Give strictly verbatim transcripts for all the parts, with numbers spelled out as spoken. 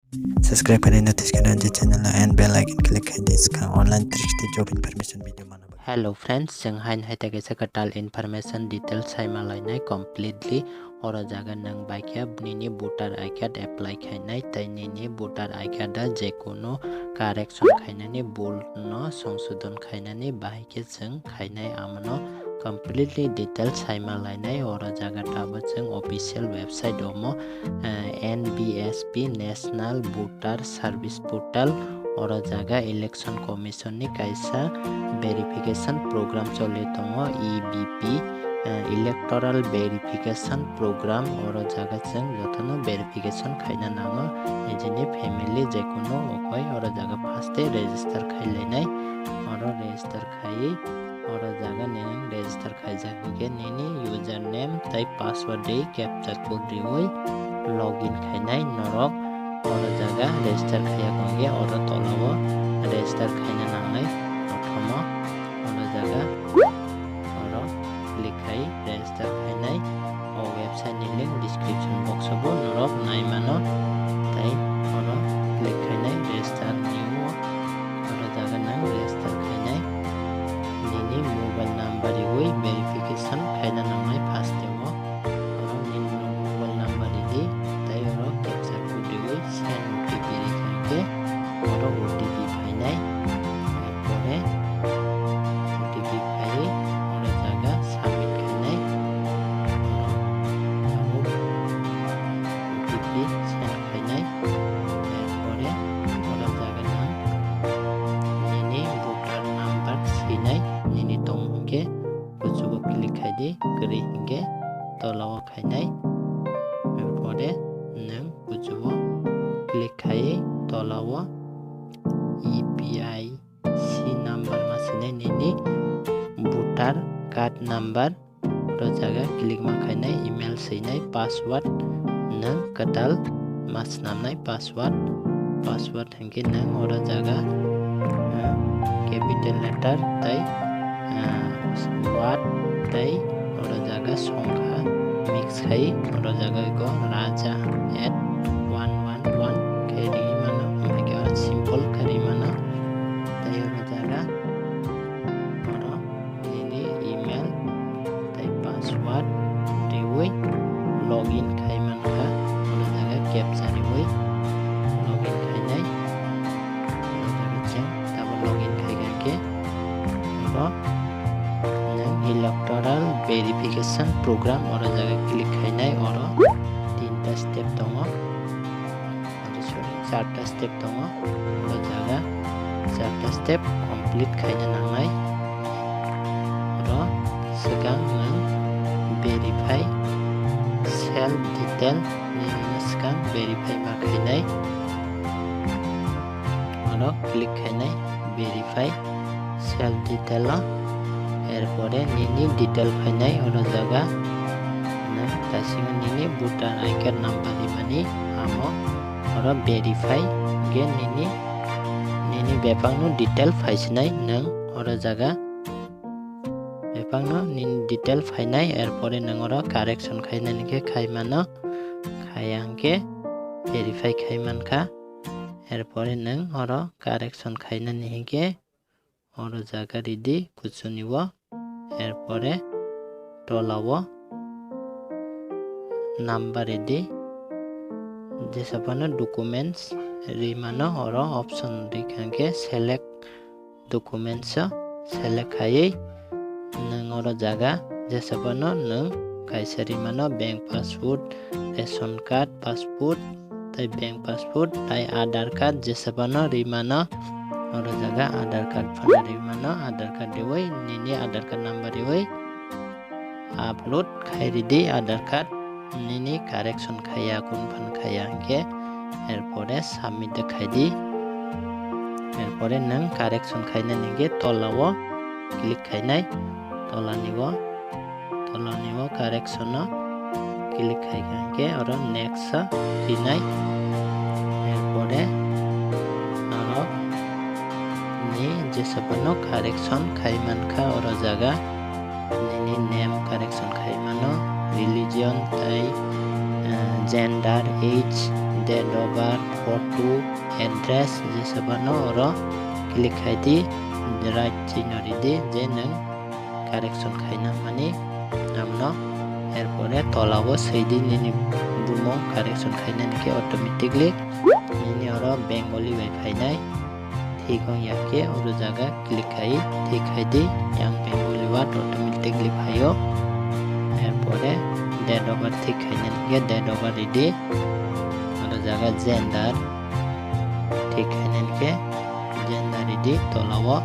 Subscribe khaina notice khaina je channel and bell icon click khaina skang online trick tei job information video mana. Hello friends, chwng hain hai ta kaisa kwtal information detail saima lainai completely. Oro jaga nwng baikhe nini voter I card apply khainai tei nini voter I card a je kunu correction khainani bul no songsodon khainani bahai khe chwng khainai, amano completely detail saima lainai. Oro jaga tabuk chwng official website omo, eh, N B S P National Voter Service Portal. Oro jaga Election Commission ni kaisa verification program choli tongo, E V P, eh, Electoral Verification Program. Oro jaga chwng jotono verification khaina nango, nijini family je kunu okoi. Oro jaga first e register khai lainai, oro register khai, oro jaga nini register khaijak hinkhe nini username tei password rwi captcha code riwi login khainai norok. Oro jaga register khaiya kongkhe oro tolao register khaina nangnai, prothom o oro jaga oro click khai register khainai. O website ni link description box o bo norok nai mano, tei oro click khainai register new o. Oro jaga nang register khainai, nini mobile number riwi verification khaina nangnai first o. Oro nini mobile number ridi, tei oro captcha code riwi send O T P rikha khe oro O T P phainai. Erpore O T P phaiwi oro jaga submit khainai. Oro tabuk O T P send khainai. Erpore oro jaga nang nini voter number swinai, nini tong hinkhe kuchugo click khaidi, kwrwi hinkhe tolao khainai. Erpore nwng kuchugo click khai tolao U P I C number ma swinai, nini voter card number. Oro jaga click ma khainai, email swinai, password nwng kwtal ma swnamnai password. Password hinkhe nwng oro jaga, eh, capital letter tei, eh, word tei oro jaga songkha mix khai oro jaga go raja at one one one khe ri mano, hinkhe oro simple khe ri mano. Tei oro jaga oro nini email tei password riwi login khai mankha. Oro jaga captcha riwi login khainai. Oro jaga chwng tabuk login khai kha khe oro nwng electoral verification program oro jaga click khainai. Oro tinta step tongo. Sorry, charta step tongo. O jaga charta step complete khaina nangnai. Oro swkang nwng verify self detail ni swkang verify ma khainai. Oro click khainai verify self detail o, erpore nini detail phainai oro jaga, nang kaisa nini voter I card number rimani amo oro verify ge nini, nini bebakno detail phaisinai nang oro jaga bebakno nini detail phainai, erpore nang oro correction khainani khe khaimano, khaya hwnkhe verify khaimankha, erpore nang oro correction khainani hinkhe oro jaga ridi kuchuni o, erpore tola o number ridi, jesa phano documents rimano oro option rikha hwnkhe select documents o select khaiwi nwng oro jaga jesa phano nwng kaisa rimano bank passbook, ration card, passport, tei bank passport, tei Aadhaar card jesa phano rimano. Oro jaga Aadhaar card phano rimano, Aadhaar card riwi nini Aadhaar card number riwi upload khai ridi Aadhaar card nini correction khaiya kun phan khaiya hwnkhe, erpore submit de khaidi. Erpore nwng correction khainani hwnkhe tola o click khainai, tolani o tolani o correction o click khai kha hwnkhe oro next o rinai, erpore norok ni jesa phano correction khai mankha oro jaga nini name correction khai mano, religion tei, eh, gender, age, date of birth, photo, address jesa phano oro click khai di, right chino ri di je nwng correction khaina mani namno. Erpore tola o swi di nini bumung correction khainani khe automatically nini oro Bengali bai phainai. Thik wng ya khe oro jaga click khai, thik khai di, yang Bengali word automatically phaio. Erpore date of birth thik khainani khe date of birth ri di. Oro jaga gender thik khainani khe gender ri di tola o.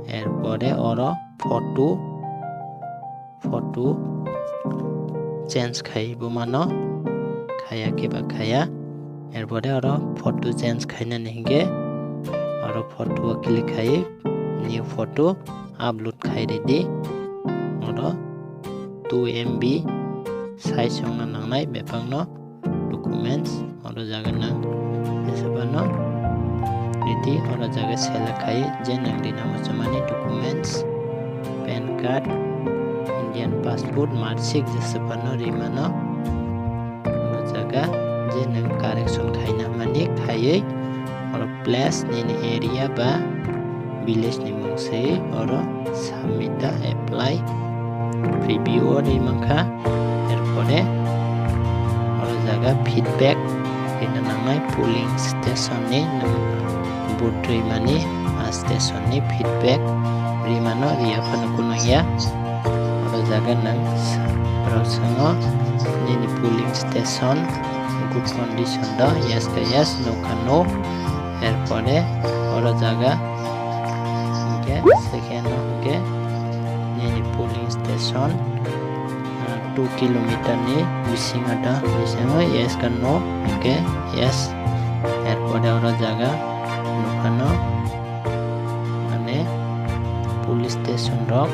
Erpore oro photo, photo change khai bo mano, khaya khe ba khaya. Erpore oro photo change khainani hinkhe oro photo o click khai new photo upload khai ri di. Oro two M B size wngna nangnai bebakno documents, oro jaga nang jesa phano ri di, oro jaga select khai je nang rina muchungmani documents, pan card, Indian passport, marksheet jesa phano ri mano. Oro jaga je nang correction khaina mani khaiwi oro place nini area ba village ni mung se oro submit da apply preview o ri mankha. Erpore oro jaga feedback rina nangnai polling station ni nwng vote ri mani a station ni feedback ri mano ri ya phano kunung ya. Oro jaga nwng browsing o nini polling station good condition do yes khe yes no khe no. Erpore oro jaga hinkhe second o hinkhe nini polling station, ah, two kilometer ni bisingo do bisingo yes khe no hinkhe yes. Erpore oro jaga nukhano mane police station rok,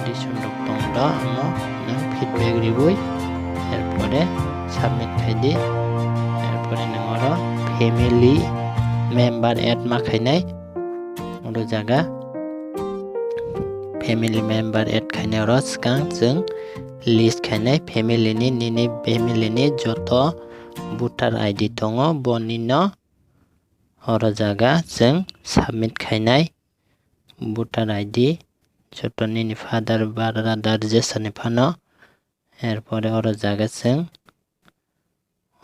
station rok tong do, ano nwng feedback riwi erpore submit khai di. Erpore nwng oro family member add ma khainai. Oro jaga family member add khainai oro swkang chwng list khainai family ni, nini family ni joto voter I D tongo, bo nino oro jaga chwng submit khainai voter I D, joto nini father, brother jesani phano. Erpore oro jaga chwng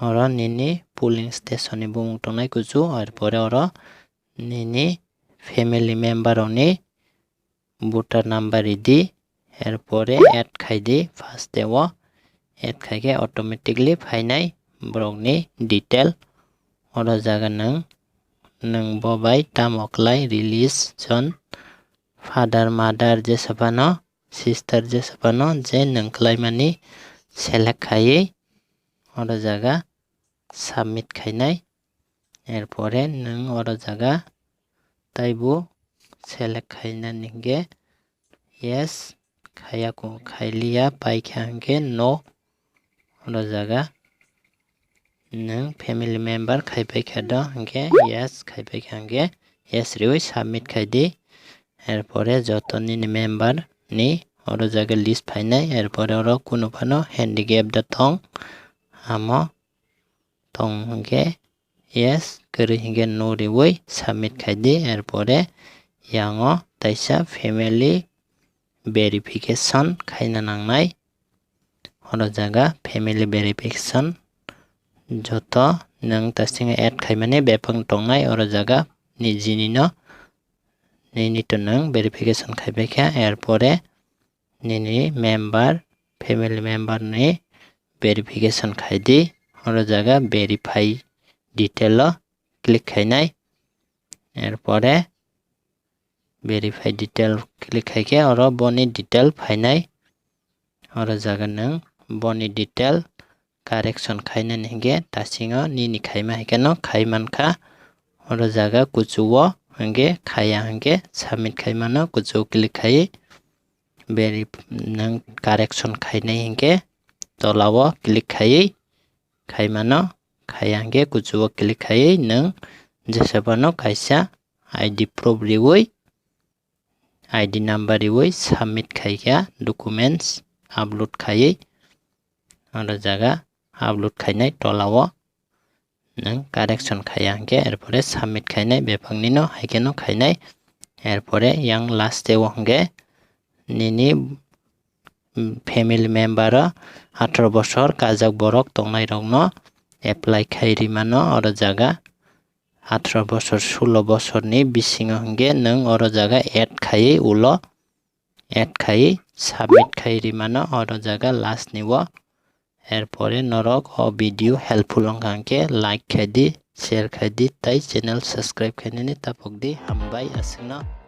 oro nini polling station ni bumung tongnai kuchu, erpore oro nini family member rokni voter number ridi, erpore add khai di, first o add khai khe automatically phainai borokni detail. Oro jaga nwng, nwng bo bai tamo klai, religion, father, mother jesa phano, sister jesa phano je nwng klaimani select khaiwi oro jaga submit khainai. Erpore nwng oro jaga taibo select khainani hinkhe yes, khaiya ko khailiya paikha hinkhe no. Oro jaga nwng family member khaipaikha do hinkhe yes, khaipaikha hinkhe yes riwi submit khai di. Erpore joto nini member ni oro jaga list phainai, erpore oro kunu phano handicap da tong, amo tong hinkhe yes, kwrwi hinkhe no riwi submit khai di. Erpore yango taisa family verification khaina nangnai. Oro jaga family verification joto nwng tasingo add khaimani bebak tongnai. Oro jaga nijini no nini to nwng verification khaipaikha, erpore nini member, family member ni verification khai di. Oro jaga verify detail o click khainai, erpore verify detail click khaikhe oro boni detail phainai. Oro jaga nwng boni detail correction khainani hinkhe tasingo nini khaima hinkhe no khai mankha. Oro jaga kuchugo hinkhe khaya hinkhe submit khaimano kuchugo click khai beri nwng correction khainai hinkhe tolao click khai khaimano khaya hinkhe kuchugo click khai nwng jesa phano kaisa I D proof riwi I D number riwi submit khaikha documents upload khaiwi. Oro jaga upload khainai tolao nwng correction khaiya hwnkhe, erpore submit khainai bebaknino haikheno khainai. Erpore yang last o hwnkhe nini family member o atharo bosor kajak borok tongnairokno apply khai rimano oro jaga. Atharo bosor sulo bosorni bisingo hwnkhe nwng oro jaga add khaiwi ulo add khaiwi submit khai rimano oro jaga last ni o. Erpore norok o video helpful wngkha hwnkhe like khaidi, share khaidi tei channel subscribe khainani tapokdi. Hambai aswkno.